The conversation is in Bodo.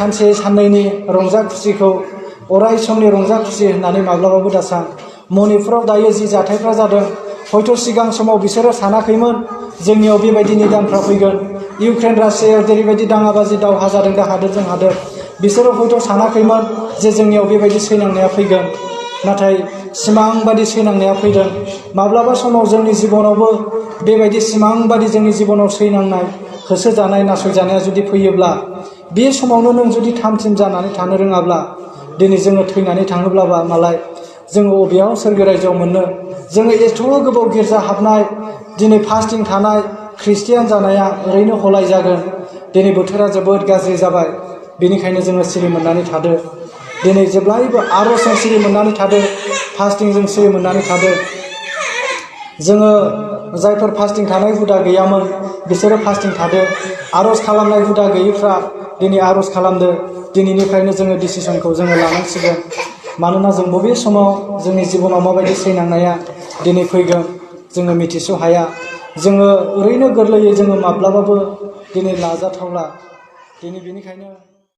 सानसे साननैनि रंजा खुसिखौ अराय समनि रंजा खुसि होननानै माब्लाबाबो दासान। मणिपुराव दायो जि जाथायफ्रा जादों, हयथ' सिगां समाव बिसोरो सानाखैमोन जोंनियाव बेबायदि निदानफ्रा फैगोन। इउक्रेन रासियायाव जेरैबायदि दाङाबाजि दावहा जादों दा हादोरजों हादोर, बिसोरो हयथ' सानाखैमोन जे जोंनियाव बेबायदि सैनांनाया फैगोन। नाथाय सिमांबादि सैनांनाया फैदों। माब्लाबा समाव जोंनि जिबनावबो बेबायदि सिमांबादि जोंनि जिबनाव सैनांनाय, होसोजानाय, नासयजानाया जुदि फैयोब्ला, बे समावनो नों जुदि थामथिम जानानै थानो रोङाब्ला, दिनै जोङो थैनानै थाङोब्लाबा मालाय जोङो बबेयाव सोरगो रायजोआव मोननो? जोङो एथ' गोबाव गिर्जा हाबनाय, दिनै फास्टिं थानाय, ख्रिस्टियान जानाया ओरैनो हलाय जागोन। दिनै बोथोरा जोबोद गाज्रि जाबाय, बेनिखायनो जोङो सिरि मोननानै थादो। दिनै जेब्लायबो आर'जजों सिरि मोननानै थादो, फास्टिंजों सिरि मोननानै थादो। जोङो जायफोर फास्टिं थानाय हुदा गैयामोन बिसोरो फास्टिं थादो। आर'ज खालामनाय हुदा गैयैफ्रा दिनै आर'ज खालामदो। दिनैनिफ्रायनो जोङो डिसिसनखौ जोङो लानांसिगोन। मानोना जों बबे समाव जोंनि जिबनाव माबायदि सैनांनाया दिनै फैगोन जोङो मिथिस' हाया। जोङो ओरैनो गोरलैयै जोङो माब्लाबाबो दिनै लाजाथावला। दिनै बेनिखायनो